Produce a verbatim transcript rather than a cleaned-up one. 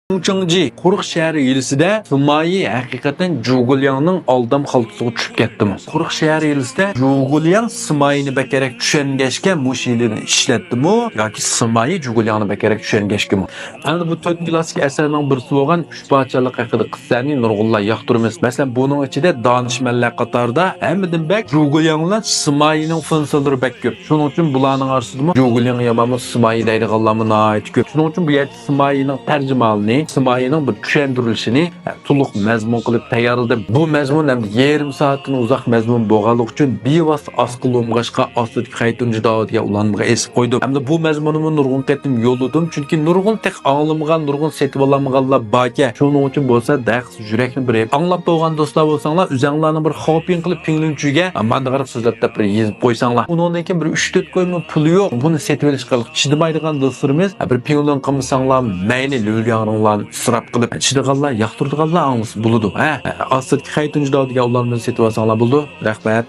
چاڭجى قۇرۇق شەھەر ھىيلىسىدە سىمايى ھەقىقەتەن جۇگۇلياڭنىڭ ئالدام خالتىسىغا چۈشۈپ كەتتىمۇ؟ قۇرۇق شەھەر ھىيلىسىدە جۇگۇلياڭ سىمايىنى بەكرەك چۈشەنگەچكە مۇشۇ ھىيلىنى ئىشلەتتىمۇ ياكى سىمايى جۇگۇلياڭنى بەكرەك چۈشەنگەچكىمۇ؟ ئەمدى بۇ تۆت كىلاسسىك ئەسەرنىڭ بىرسى بولغان ئۈچ پادىشاھلىق ھەققىدىكى قىسسىلەرنى نۇرغۇنلار ياقتۇرىمىز. مەسىلەن، بۇنىڭ ئىچىدە دانىشمەنلەر قاتارىدا ھەممىدىن بەك جۇگۇلياڭ بىلەن سىمايىنىڭ فىنسىلىرى بەك كۆپ. شۇنىڭ ئۈچۈن بۇلارنىڭ ئارىسىدىمۇ جۇگۇلياڭ يامانمۇ، سىمايى دەيدىغانلارمۇ ناھايىتى كۆپ. شۇنىڭ ئۈچۈن بۇ يەردە سىمايىنىڭ تەرجىمىھالىنى، سىمايىنىڭ بىر چۈشەندۈرۈلۈشىنى تولۇق مەزمۇن قىلىپ تەييارلىدىم. بۇ مەزمۇن ئەمدى يېرىم سائەتتىن ئۇزاق مەزمۇن بولغانلىقى ئۈچۈن بىۋاسىتە ئاسقىلى ئومغاشقا ئاستىدىكى خەيتۇن جىداۋ دېگەن ئۇلانمىغا ئېسىپ قويدۇم. ئەمدى بۇ مەزمۇننىمۇ نۇرغۇن قېتىم يوللىدىم، چۈنكى نۇرغۇن تېخى ئاڭلىمىغان، نۇرغۇن سېتىۋالالمىغانلار باركەن. شۇنىڭ ئۈچۈن بولسا دەرس يۈرەكنى بېرىپ ئاڭلاپ بولغان دوستلار بولساڭلار، ئۆزەڭلارنىڭ بىر خاۋپىڭ قىلىپ پىڭلۈنچۈگە ماندىغاراق سۆزلەپ دەپ بىر يېزىپ قويساڭلار. ئۇنىڭدىن كېيىن بىر ئۈچ تۆت كويمۇ پۇلى يوق. بۇنى سېتىۋېلىشقا شىدىمايدىغان دوستلىرىمىز بىر پىڭلۈن قىلمىساڭلار مەيلى، لۈلياڭرىڭلارنى ئىسراپ قىلىپ، چىدىغانلار، ياقتۇرىدىغانلار ئاڭلىسا بولىدۇ. ھە، ئاستىدىكى خەيتۇن جىداۋ دېگەن ئۇلارنى سېتىۋالساڭلار بولىدۇ. رەھمەت.